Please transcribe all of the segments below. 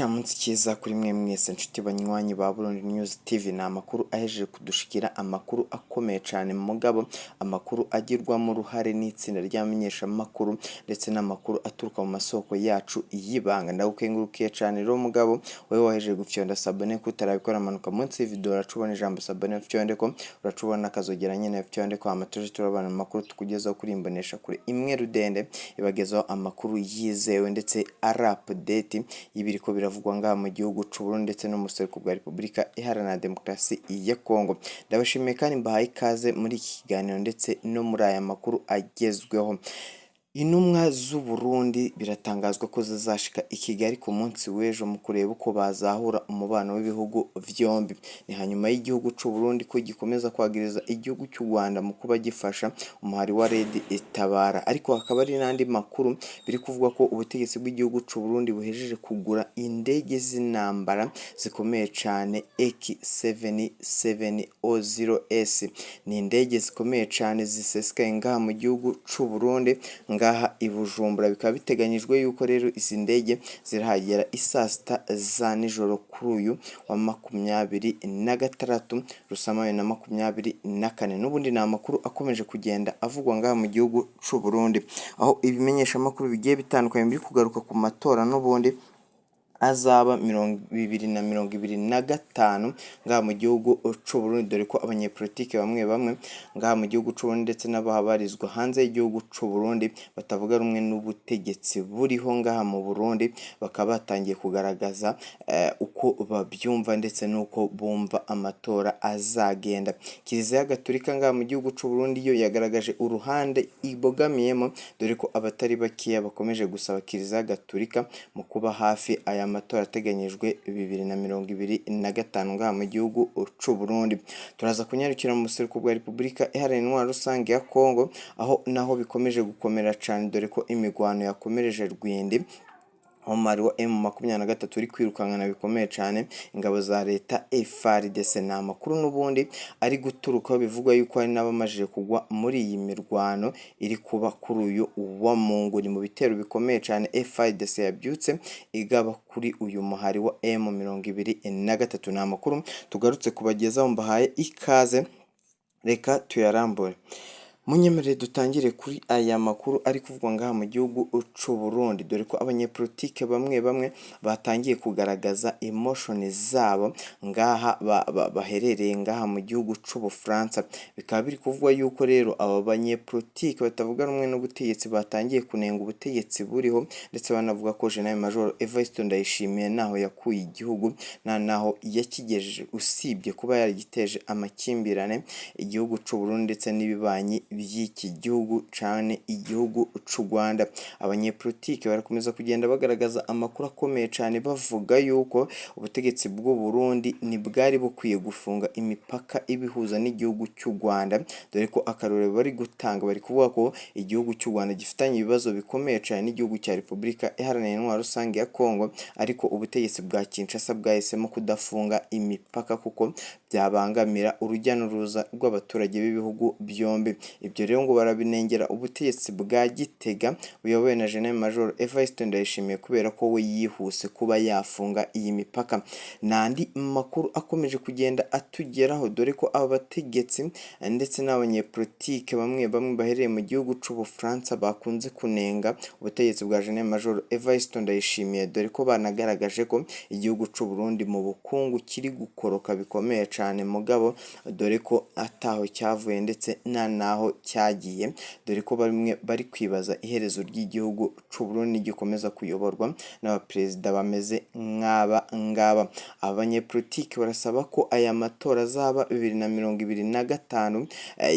Igicamunsi cyiza kuri mwe mwese nshuti banywanyi ba Burundi News TV. Ni amakuru ahejeje kudushikira, amakuru akomeye cyane mugabo amakuru agirwamo uruhare n'itsinda ry'abamenyeshamakuru ndetse n'amakuru aturuka mu masoko yacu y'ibanga. Ndagukengurukiye cyane rero mugabo wowe wahejeje gufyonda s'abonner. Kutarabikora, manuka munsi y'ivideo, uracubona ijambo s'abonner, ufyonde ko uracubona akazogera nyene, ufyonde ko, hama tuje turabana mu makuru tukugezaho kuri imbonesha kure imwe rudende ibagezaho amakuru yizewe ndetse ari update y'ibiriko biravugwa ngaha mu gihugu c'u Burundi ndetse no mu buseruko bwa Repubulika Iharanira Demokarasi ya Kongo. Ndabashimiye kandi mbahaye ikaze muri iki kiganiro ndetse no muri aya makuru agezweho. Intumwa z'u Burundi biratangazwa ko zizashika i Kigali ku munsi w'ejo mu kureba uko bazahura umubano w'ibihugu vyombi. Ni hanyuma y'igihugu c'u Burundi ko gikomeza kwagiriza igihugu cy'u Rwanda mu kuba gifasha umuhari wa Red Itabara. Ariko hakaba hari n'andi makuru biri kuvugwa ko ubutegetsi bw'igihugu c'u Burundi buhejeje kugura indege z'intambara zikomeye cane X77O0S. Ni indege zikomeye cane zisesekaye ngaha mu gihugu c'u Burundi, ngaha i Bujumbura. Bikaba biteganyijwe yuko rero izi ndege zirahagera isaa sita za nijoro kuri uyu wa 26 Rusama 2024. N'ubundi ni amakuru akomeje kugenda avugwa ngaha mu gihugu c'u Burundi, aho ibimenyeshamakuru bigiye bitandukanye biri kugaruka ku matora n'ubundi azaba 2025 ngaha mu gihugu c'u Burundi, dore ko abanyepolitike bamwe bamwe ngaha mu gihugu c'u Burundi ndetse n'ababarizwa hanze y'igihugu c'u Burundi batavuga rumwe n'ubutegetsi buriho ngaha mu Burundi bakaba batangiye kugaragaza uko babyumva ndetse n'uko bumva amatora azagenda. Kiliziya Gatolika ngaha mu gihugu c'u Burundi yo yagaragaje uruhande ibogamiyemo, dore ko abatari bakeya bakomeje gusaba Kiliziya Gatolika mu kuba hafi aya matora ateganyijwe 2025 ngaha mu gihugu c'u Burundi. Turaza kunyarukira mu buseruko bwa Repubulika Iharanira Intwaro Rusange ya Kongo, aho naho bikomeje gukomera cane, dore ko imigwano yakomereje Rwindi, umubare wa M23 uri kwirukankana bikomeye cyane ingabo za leta FARDC. Ni amakuru n'ubundi ari guturukaho bivugwa yuko hari n'abamajije kugwa muri iyi mirwano iri kuba kuri uyu wa Mungu. Ni mu bitero bikomeye cyane FARDC yabyutse igaba kuri uyu muhari wa M23. Ni amakuru tugarutse kubagezaho, mbahaye ikaze, reka tuyarambure. Munyemerere dutangire kuri aya makuru ari kuvugwa ngaha mu gihugu c'u Burundi, dore ko abanyepolitike bamwe bamwe batangiye kugaragaza emotion zabo ngaha baherereye ngaha mu gihugu c'u Bufaransa. Bikaba biri kuvugwa yuko rero aba banyepolitike batavuga rumwe n'ubutegetsi batangiye kunenga ubutegetsi buriho, ndetse banavuga ko General Major Evariste Ndayishimiye naho yakuye igihugu nta naho yakigejeje, usibye kuba yaragiteje amakimbirane igihugu c'u Burundi ndetse n'ibibanyi by'iki gihugu, cane igihugu c'u Rwanda. Abanyepolitike barakomeza kugenda bagaragaza amakuru akomeye cane, bavuga yuko ubutegetsi bw'u Burundi ntibwari bukwiye gufunga imipaka ibihuza n'igihugu cy'u Rwanda, dore ko akarorero bari gutanga, bari kuvuga ko igihugu cy'u Rwanda gifitanye ibibazo bikomeye cane n'igihugu cya Repubulika Iharanira Intwaro Rusange ya Kongo, ariko ubutegetsi bwa Kinshasa bwahisemo kudafunga imipaka kuko byabangamira urujya n'uruza rw'abaturage b'ibihugu byombi. Ibyo rero ngo barabinengera ubutegetsi bwa Gitega buyobowe na General Major Evariste Ndayishimiye, kubera ko we yihuse kuba yafunga iyi mipaka. N'andi makuru akomeje kugenda atugeraho, dore ko aba bategetsi ndetse n'abanyepolitike bamwe bamwe baherereye mu gihugu c'u Bufaransa bakunze kunenga ubutegetsi bwa General Major Evariste Ndayishimiye, dore ko banagaragaje ko igihugu c'u Burundi mu bukungu kiri gukoroka bikomeye cane mugabo dore ko ataho cyavuye ndetse nta naho cyagiye, dore ko bamwe bari kwibaza iherezo ry'igihugu c'u Burundi gikomeza kuyoborwa n'abaperezida bameze nk'aba ngaba. Aba banyepolitike barasaba ko aya matora azaba 2025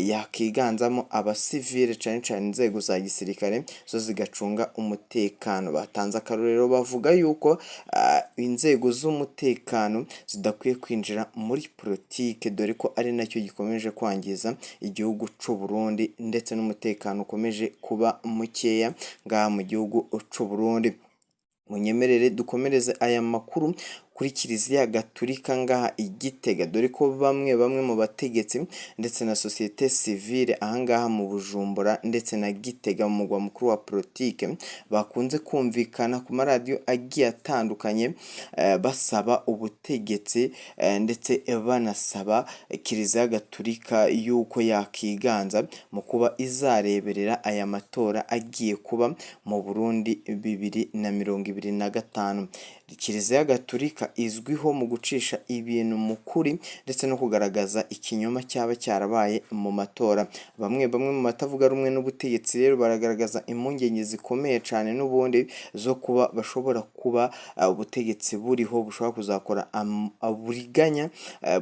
yakiganzamo abasivile, cane cane inzego za gisirikare zo zigacunga umutekano. Batanze akarorero, bavuga yuko inzego z'umutekano zidakwiye kwinjira muri politike, dore ko ari nacyo gikomeje kwangiza igihugu c'u Burundi ndetse n'umutekano ukomeje kuba mukeya ngaha mu gihugu c'u Burundi. Munyemerere dukomereze aya makuru kuri Kiliziya Gaturika ngaha i Gitega, dore ko bamwe bamwe mu bategetsi ndetse na société civile ahangaha mu Bujumbura ndetse na Gitega mu mugwa mukuru wa politike bakunze kumvikana ku maradiyo agiye atandukanye basaba ubutegetsi ndetse banasaba Kiliziya Gaturika yuko yakiganza mu kuba izareberera aya matora agiye kuba mu Burundi 2025. Kiliziya Gaturika izwiho mu gucisha ibintu mu kuri ndetse no kugaragaza ikinyoma cyaba cyarabaye mu matora. Bamwe bamwe mu batavuga rumwe n'ubutegetsi rero baragaragaza impungenge zikomeye cyane n'ubundi zo kuba bashobora kuba ubutegetsi buriho bushobora kuzakora uburiganya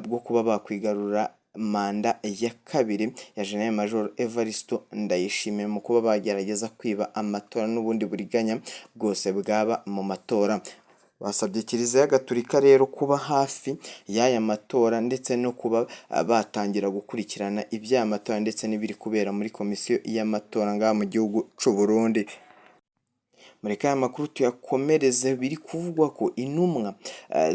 bwo kuba bakwigarura manda ya kabiri ya General Major Evariste Ndayishimiye mu kuba bagerageza kwiba amatora n'ubundi buriganya bwose bwaba mu matora. Basabye Kiliziya Gaturika rero kuba hafi y'aya matora ndetse no kuba batangira gukurikirana iby'aya matora ndetse n'ibiri kubera muri komisiyo y'amatora ngaha mu gihugu c'u Burundi. Mureke aya makuru tuyakomereze. Biri kuvugwa ko intumwa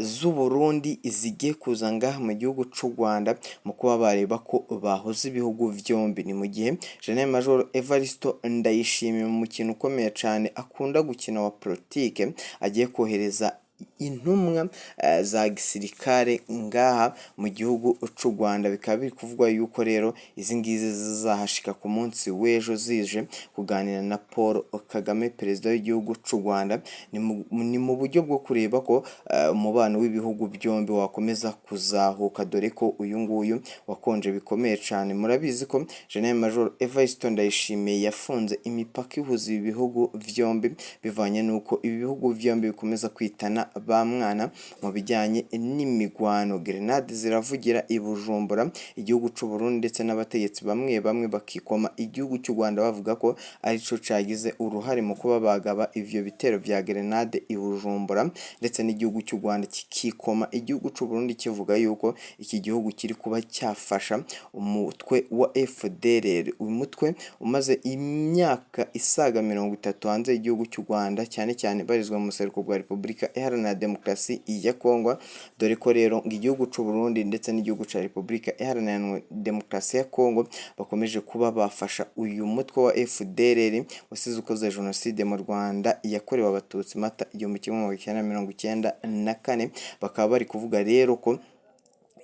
z'u Burundi zigiye kuza ngaha mu gihugu c'u Rwanda mu kuba bareba ko bahuza ibihugu vyombi. Ni mu gihe General Major Evariste Ndayishimiye mu mukino ukomeye cane akunda gukina wa politike agiye kohereza intumwa za gisirikare ngaha mu gihugu c'u Rwanda. Bikaba biri kuvugwa yuko rero izi ngizi zizahashika ku munsi w'ejo zije kuganira na Paul Kagame, perezida w'igihugu c'u Rwanda. Ni mu buryo bwo kureba ko umubano w'ibihugu byombi wakomeza kuzahuka, dore ko uyu nguyu wakonje bikomeye cane. Murabizi ko General Major Evariste Ndayishimiye yafunze imipaka ihuza ibi bihugu vyombi bivanye n'uko ibi bihugu vyombi bikomeza kwitana ba mwana mu bijyanye n'imigwano. Grenade ziravugira i Bujumbura, igihugu c'u Burundi ndetse n'abategetsi bamwe bamwe bakikoma igihugu cy'u Rwanda bavuga ko arico cagize uruhare mu kuba bagaba ivyo bitero vya grenade i Bujumbura, ndetse n'igihugu cy'u Rwanda kikikoma igihugu c'u Burundi kivuga yuko iki gihugu kiri kuba cyafasha umutwe wa FDLR, uyu mutwe umaze imyaka isaga 30 hanze y'igihugu cy'u Rwanda, cyane cyane barizwa mu buseruko bwa Repubulika Iharanira Demokarasi ya Kongo, dore ko rero ngo igihugu c'u Burundi ndetse n'igihugu ca Repubulika Iharanira Demokarasi ya Kongo bakomeje kuba bafasha uyu mutwe wa FDLR wasize ukoze jenoside mu Rwanda yakorewe Abatutsi Mata 1994. Bakaba bari kuvuga rero ko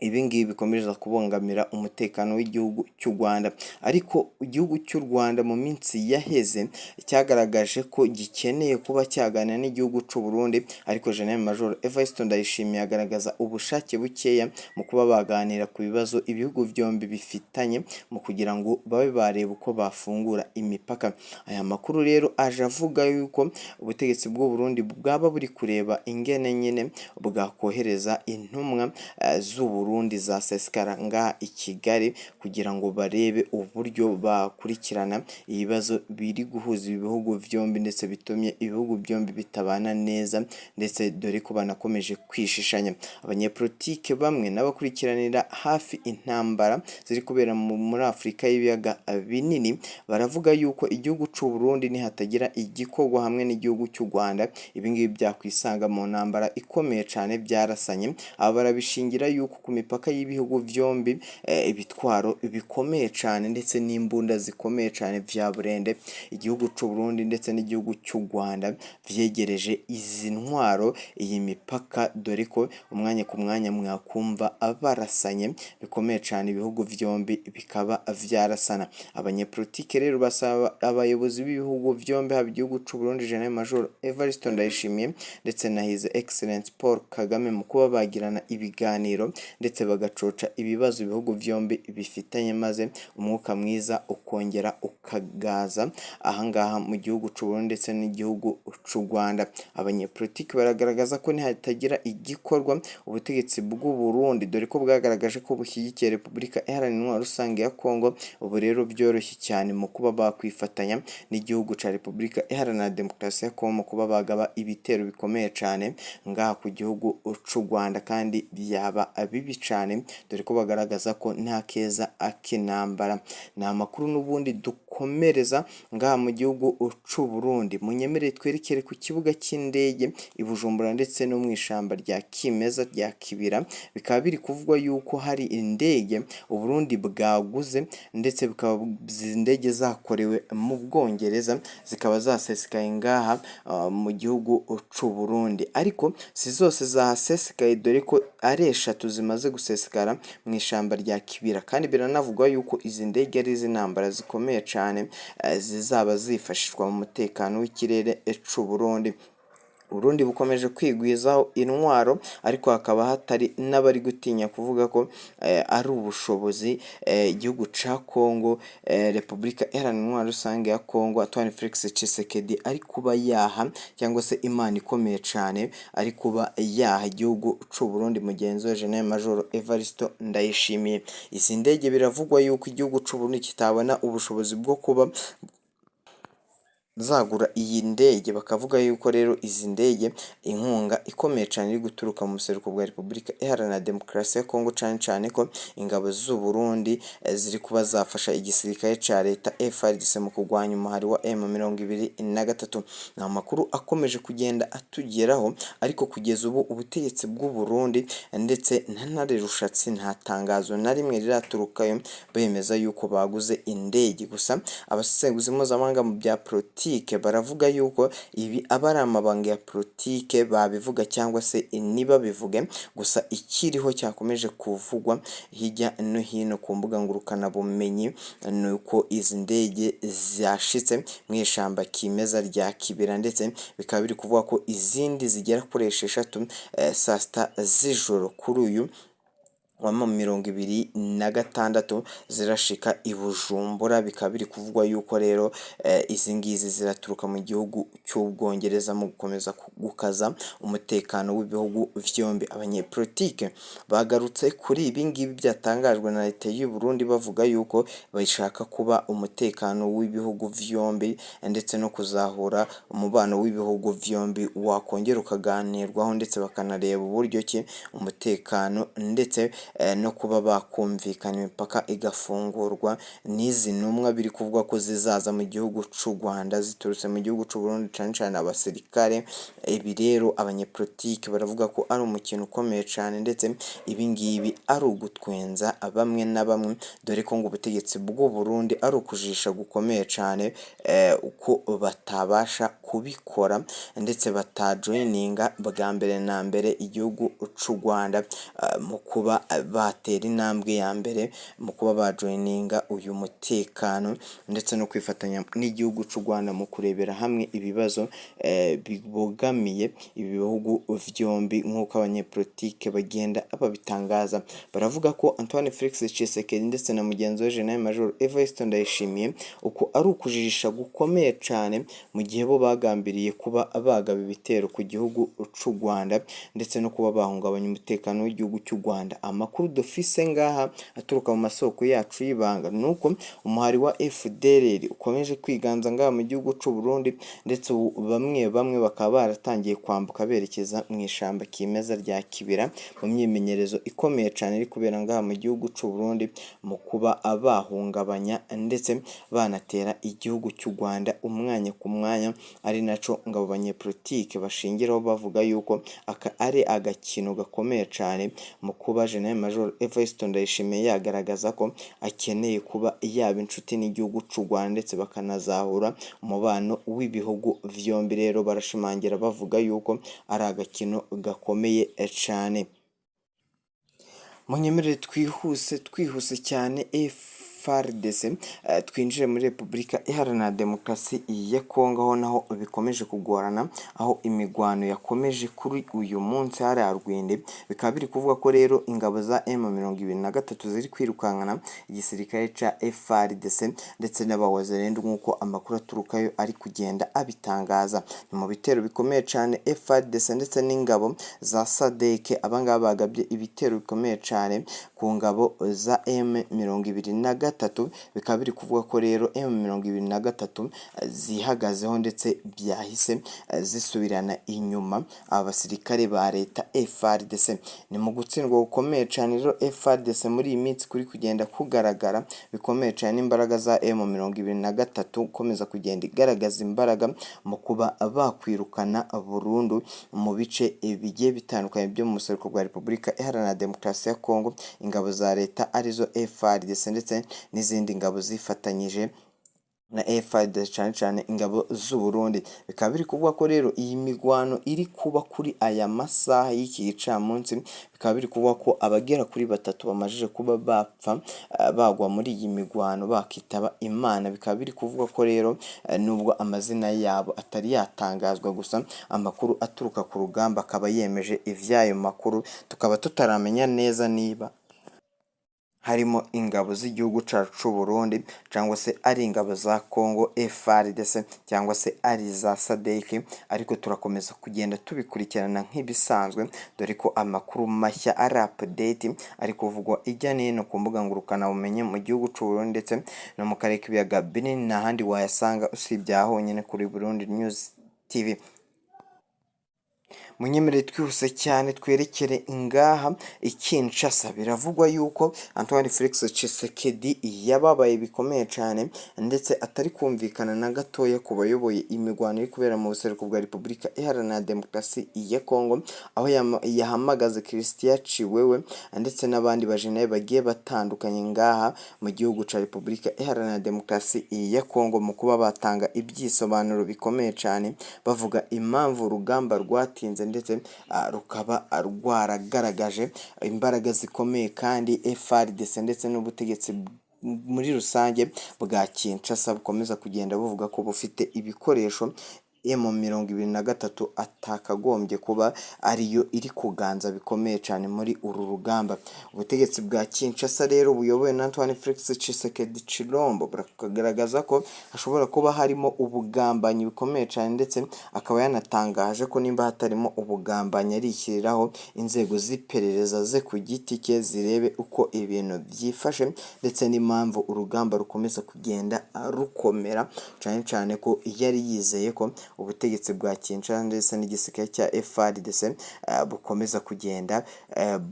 ibi ngibi bikomeza kubongamira umutekano w'igihugu cy'u Rwanda. Ariko igihugu cy'u Rwanda mu minsi yaheze cyagaragaje ko gikeneye kuba cyaganira n'igihugu c'u Burundi, ariko General Major Evariste Ndayishimiye agaragaza ubushake bukeya mu kuba baganira ku bibazo ibihugu byombi bifitanye mu kugira ngo babe bareba uko bafungura imipaka. Aya makuru rero aje avuga yuko ubutegetsi bw'u Burundi bwaba buri kureba ingene nyine bwakohereza intumwa z'u Burundi za sesekara ngaha i Kigali kugira ngo barebe uburyo bakurikirana ibibazo biri guhuza ibihugu byombi ndetse bitumye ibihugu byombi bitabana neza, ndetse dore ko banakomeje kwishishanya. Abanyepolitike bamwe n'abakurikiranira hafi intambara ziri kubera muri Afurika y'ibiyaga binini baravuga yuko igihugu c'u Burundi nihatagira igikorwa hamwe n'igihugu cy'u Rwanda ibi ngibi byakwisanga mu ntambara ikomeye cane byarasanye. Aba barabishingira yuko ku mipaka y'ibihugu byombi ibitwaro bikomeye cane ndetse n'imbunda zikomeye cane vya burende igihugu c'u Burundi ndetse n'igihugu cy'u Rwanda vyegereje izi ntwaro iyi mipaka, dore ko umwanya ku mwanya mwakumva barasanye bikomeye cane, ibihugu vyombi bikaba vyarasana. Abanyepolitike rero basaba abayobozi b'ibihugu vyombi, haba igihugu c'u Burundi General Major Evariste Ndayishimiye ndetse na His Excellence Paul Kagame, mu kuba bagirana ibiganiro ndetse bagacoca ibibazo ibihugu vyombi bifitanye, maze umwuka mwiza ukongera ukagaza ahangaha mu gihugu c'u Burundi ndetse n'igihugu c'u Rwanda. Abanyepolitiki baragaragaza ko nihatagira igikorwa ubutegetsi bw'u Burundi, dore ko bwagaragaje ko bushyigikiye Repubulika Iharanira Intwaro Rusange ya Kongo, ubu rero byoroshye cyane mu kuba bakwifatanya n'igihugu ca Repubulika Iharanira Demokarasi ya Kongo mu kuba bagaba ibitero bikomeye cane ngaha ku gihugu c'u Rwanda, kandi byaba bibi cane, dore ko bagaragaza ko nta keza ak'intambara. Ni amakuru n'ubundi dukomeje. bukomereza ngaha mu gihugu c'u Burundi. Munyemerere twerekere ku kibuga cy'indege i Bujumbura ndetse no mu ishamba rya kimeza rya Kibira, bikaba biri kuvugwa yuko hari indege Uburundi bwaguze, ndetse bikaba izi ndege zakorewe mu Bwongereza, zikaba zasesekaye ngaha mu gihugu c'u Burundi. Ariko si zose zahasesekaye, dore ko ari eshatu zimaze gusesekara mu ishamba rya Kibira, kandi biranavugwa yuko izi ndege ari iz'intambara zikomeye cane, zizaba zifashishwa mu mutekano w'ikirere c'u Burundi. Burundi bukomeje kwigwizaho intwaro, ariko hakaba hatari n'abari gutinya kuvuga ko ari ubushobozi igihugu ca Congo, Repubulika Iharanira Intwaro Rusange ya Congo, Antoine Felix Tshisekedi ari kuba yaha, cyangwa se Imana ikomeye cane ari kuba yaha igihugu c'u Burundi mugenzi we General Major Evariste Ndayishimiye. Izi ndege biravugwa yuko igihugu c'u Burundi kitabona ubushobozi bwo kuba zagura iyi ndege, bakavuga yuko rero izi ndege inkunga ikomeye cyane iri guturuka mu buseruko bwa Repubulika Iharanira Demokarasi ya Kongo, cyane cyane ko ingabo z'u Burundi ziri kuba zafasha igisirikare ca leta FARDC mu kurwanya umuhari wa M23. Ni amakuru akomeje kugenda atugeraho, ariko kugeza ubu ubutegetsi bw'u Burundi ndetse na Ntare Rushatsi nta tangazo na rimwe riraturukayo bemeza yuko baguze indege. Gusa abasesenguzi mpuzamahanga mu bya politike baravuga yuko ibi aba ari amabanga ya politike, babivuga cyangwa se ntibabivuge. Gusa ikiriho cyakomeje kuvugwa hirya no hino ku mbuga ngurukanabumenyi ni uko izi ndege zashitse mu ishamba kimeza rya Kibira, ndetse bikaba biri kuvuga ko izindi zigera kuri 6 saa sita z'ijoro kuri uyu wa 26 zirashika i Bujumbura. Bikaba biri kuvugwa yuko rero izi ngizi ziraturuka mu gihugu cy'Ubwongereza mu gukomeza gukaza umutekano w'ibihugu vyombi. Abanyepolitike bagarutse kuri ibi ngibi byatangajwe na leta y'u Burundi, bavuga yuko bashaka kuba umutekano w'ibihugu vyombi ndetse no kuzahura umubano w'ibihugu vyombi wakongera ukaganirwaho, ndetse bakanareba uburyo ki umutekano ndetse no kuba bakumvikana imipaka igafungurwa. N'izi ntumwa biri kuvuga ko zizaza mu gihugu c'u Rwanda ziturutse mu gihugu c'u Burundi, cane cane abasirikare. Ibi rero abanyepolitike baravuga ko ari umukino ukomeye cane, ndetse ibi ngibi ari ugutwenza bamwe na bamwe, dore ko ngo ubutegetsi bw'u Burundi ari ukujijisha gukomeye cane, uko batabasha kubikora ndetse batajoyininga bwa mbere na mbere igihugu c'u Rwanda mu kuba batera intambwe ya mbere mu kuba bajoyininga uyu mutekano, ndetse no kwifatanya n'igihugu c'u Rwanda mu kurebera hamwe ibibazo bibogamiye ibi bihugu vyombi, nk'uko abanyepolitike bagenda babitangaza. Baravuga ko Antoine Felix Tshisekedi ndetse na mugenzi we General Major Evariste Ndayishimiye uko ari ukujijisha gukomeye cane, mu gihe bo bagambiriye kuba bagaba ibitero ku gihugu c'u Rwanda ndetse no kuba bahungabanya umutekano w'igihugu cy'u Rwanda. Amakuru dufise ngaha aturuka mu masoko yacu y'ibanga nuko umuhari wa FDLR ukomeje kwiganza ngaha mu gihugu c'u Burundi, ndetse ubu bamwe bamwe bakaba baratangiye kwambuka berekeza mu ishamba kimeza rya Kibira mu myimenyerezo ikomeye cane iri kubera ngaha mu gihugu c'u Burundi, mu kuba bahungabanya ndetse banatera igihugu cy'u Rwanda umwanya ku mwanya, ari naco ngo abo banyepolitike bashingiraho bavuga yuko aka ari agakino gakomeye cane mu kuba General Major Evariste Ndayishimiye yagaragaza ko akeneye kuba yaba inshuti n'igihugu c'u Rwanda, ndetse bakanazahura umubano w'ibihugu vyombi. Rero barashimangira bavuga yuko ari agakino gakomeye cane. Munyemerere twihuse cyane FARDC, twinjire muri Repubulika Iharanira Demokarasi ya Kongo, aho naho bikomeje kugorana, aho imigwano yakomeje kuri uyu munsi hariya Rwindi. Bikaba biri kuvuga ko rero ingabo za M23 ziri kwirukankana igisirikare ca FARDC ndetse n'abawazalendo, nk'uko amakuru aturukayo ari kugenda abitangaza. Ni mu bitero bikomeye cane FARDC ndetse n'ingabo za SADC, abangaba bagabye ibitero bikomeye cane ku ngabo za M23. gatatu. Bikaba biri kuvuga ko rero M23 zihagazeho ndetse byahise zisubirana inyuma aba basirikare ba leta FARDC. Ni mu gutsindwa gukomeye cyane rero FARDC muri iyi minsi kuri kugenda kugaragara bikomeye cyane, imbaraga za M23 ukomeza kugenda igaragaza imbaraga mu kuba bakwirukana burundu mu bice bigiye bitandukanye byo mu buseruko bwa Repubulika Iharanira Demokarasi ya Kongo ingabo za leta arizo FARDC ndetse n'izindi ngabo zifatanyije na FARDC, cyane cyane ingabo z'u Burundi. Bikaba biri kuvuga ko rero iyi migwano iri kuba kuri aya masaha y'iki gicamunsi, bikaba biri kuvuga ko abagera kuri batatu bamajije kuba bapfa, bagwa muri iyi migwano, bakitaba Imana. Bikaba biri kuvuga ko rero nubwo amazina yabo atari yatangazwa, gusa amakuru aturuka ku rugamba akaba yemeje ivy'ayo makuru, tukaba tutaramenya neza niba harimo ingabo z'igihugu cyacu c'u Burundi cyangwa se ari ingabo za Congo FARDC cyangwa se ari iza SADC, ariko turakomeza kugenda tubikurikirana nk'ibisanzwe, dore ko amakuru mashya ari update ari kuvugwa ijya n'ino ku mbuga ngurukanabumenyi mu gihugu c'u Burundi ndetse no mu karere k'ibiyaga binini. Nta handi wayasanga usibye aha honyine kuri Burundi News TV. Munyemerere twihuse cyane twerekere ngaha i Kinshasa. Biravugwa yuko Antoine Felix Tshisekedi yababaye bikomeye cyane ndetse atari kumvikana na gatoya ku bayoboye imigwano iri kubera mu buseruko bwa Repubulika Iharanira Demokarasi ya Kongo, aho yahamagaze Christian Tshiwewe ndetse n'abandi bajenerali bagiye batandukanye ngaha mu gihugu cya Repubulika Iharanira Demokarasi ya Kongo mu kuba batanga ibyisobanuro bikomeye cyane, bavuga impamvu urugamba rwatinze ndetse rukaba rwaragaragaje imbaraga zikomeye, kandi FARDC ndetse n'ubutegetsi muri rusange bwa Kinshasa bukomeza kugenda buvuga ko bufite ibikoresho M23 atakagombye kuba ariyo iri kuganza bikomeye cyane muri uru rugamba. Ubutegetsi bwa Kinshasa rero buyobowe na Antoine Felix Tshisekedi Tshilombo buragaragaza ko hashobora kuba harimo ubugambanyi bukomeye cyane, ndetse akaba yanatangaje ko nimba hatarimo ubugambanyi arishyiriraho inzego z'iperereza ze ku giti cye zirebe uko ibintu byifashe ndetse n'impamvu urugamba rukomeza kugenda rukomera, cyane cyane ko yari yizeye ko ubutegetsi bwa Kinshasa ndetse n'igisirikare cya FARDC bukomeza kugenda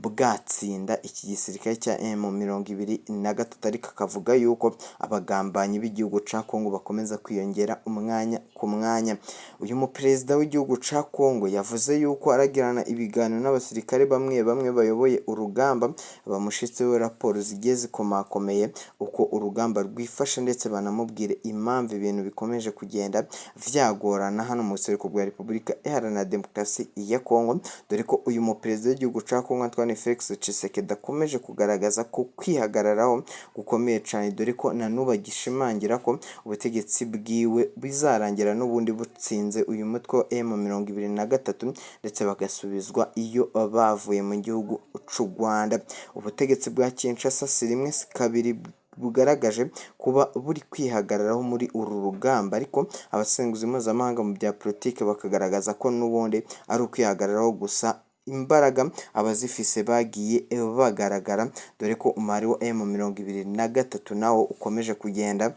bwatsinda iki gisirikare cya M23, ariko akavuga yuko abagambanyi b'igihugu ca Kongo bakomeza kwiyongera umwanya ku mwanya. Uyu muperezida w'igihugu ca Kongo yavuze yuko aragirana ibiganiro n'abasirikare bamwe bamwe bayoboye urugamba, bamushitseho raporo zigiye zikomakomeye uko urugamba rwifashe, ndetse banamubwire impamvu ibintu bikomeje kugenda vyagorana hano mu buseruko bwa Repubulika Iharanira Demokarasi ya Kongo, dore ko uyu muperezida w'igihugu ca Kongo Antoine Felix Tshisekedi akomeje kugaragaza ko kwihagararaho gukomeye cyane, dore ko na n'ubu agishimangira ko ubutegetsi bwiwe bizarangira n'ubundi butsinze uyu mutwe wa M23 ndetse bagasubizwa iyo bavuye mu gihugu c'u Rwanda. Ubutegetsi bwa Kinshasa si rimwe si kabiri bugaragaje kuba buri kwihagararaho muri uru rugamba, ariko abasesenguzi mpuzamahanga mu bya politiki bakagaragaza ko n'ubundi ari ukwihagararaho gusa, imbaraga abazifise bagiye bagaragara, dore ko umubare wa M23 nawo ukomeje kugenda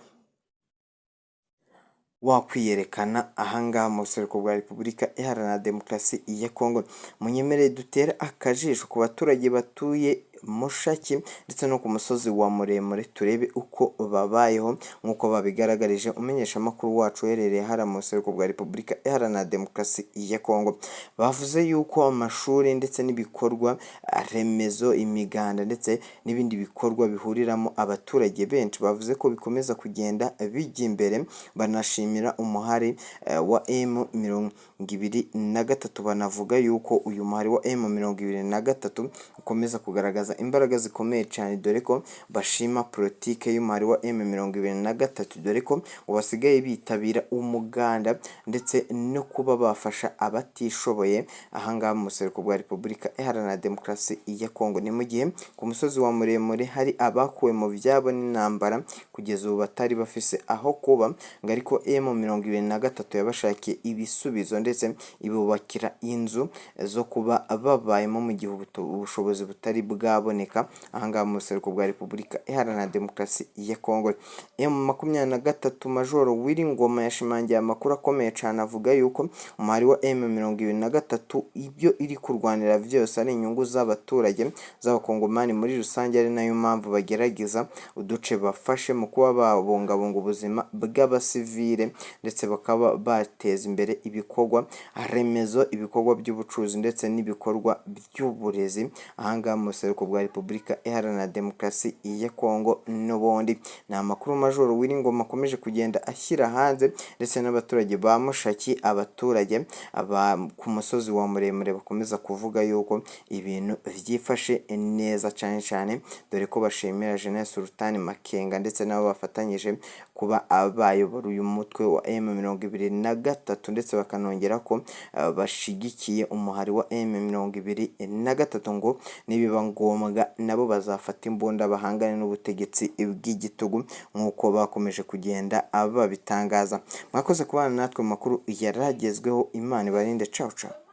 wakwiyerekana ahangaha mu buseruko bwa Repubulika Iharanira Demokarasi ya Kongo. Munyemerere dutere akajisho ku baturage batuye Mushaki ndetse no ku musozi wa Muremure, turebe uko babayeho nk'uko babigaragarije umumenyeshamakuru wacu uherereye hariya mu buseruko bwa Repubulika Iharanira Demokarasi ya Kongo. Bavuze yuko amashuri ndetse n'ibikorwa remezo, imiganda ndetse n'ibindi bikorwa bihuriramo abaturage benshi, bavuze ko bikomeza kugenda bijya imbere, banashimira umuhari wa M23, banavuga yuko uyu muhari wa M23 ukomeza kugaragaza imbaraga zikomeye cyane, dore ko bashima politike y'umuhari wa M23, dore ko ngo basigaye bitabira umuganda ndetse no kuba bafasha abatishoboye ahangaha mu buseruko bwa Repubulika Iharanira Demokarasi ya Kongo. Ni mu gihe ku musozi wa Muremure hari abakuwe mu byabo n'intambara kugeza ubu batari bafise aho kuba, ngo ariko M23 yabashakiye ibisubizo ndetse ibubakira inzu zo kuba babayemo mu gihe ubushobozi butari bwaboneka. bwaboneka ahangaha mu buseruko bwa Repubulika Iharanira Demokarasi ya Kongo. M23, Majoro Willy Ngoma yashimangiye amakuru akomeye cane, avuga yuko umuhari wa M23 ibyo iri kurwanira vyose ari inyungu z'abaturage z'abakongomani muri rusange, ari nayo mpamvu bagerageza uduce bafashe mu kuba babungabunga ubuzima bw'abasivile, ndetse bakaba bateza imbere ibikorwa remezo, ibikorwa by'ubucuruzi ndetse n'ibikorwa by'uburezi ahangaha mu buseruko bwa Repubulika Iharanira Demokarasi ya Kongo. N'ubundi ni amakuru Majoro Willy Ngoma akomeje kugenda ashyira hanze, ndetse n'abaturage ba Mushaki, abaturage aba ku musozi wa Muremure bakomeza kuvuga yuko ibintu byifashe neza cyane cyane, dore ko bashimira General Sultan Makenga ndetse nabo bafatanyije kuba bayobora uyu mutwe wa M23, ndetse bakanongera ko bashigikiye umuhari wa M23, ngo nibiba ngombwa nabo bazafata imbunda bahangane n'ubutegetsi bw'igitugu nk'uko bakomeje kugenda babitangaza. Mwakoze kubana natwe mu makuru yaragezweho. Imana ibarinde. Cawu cawu.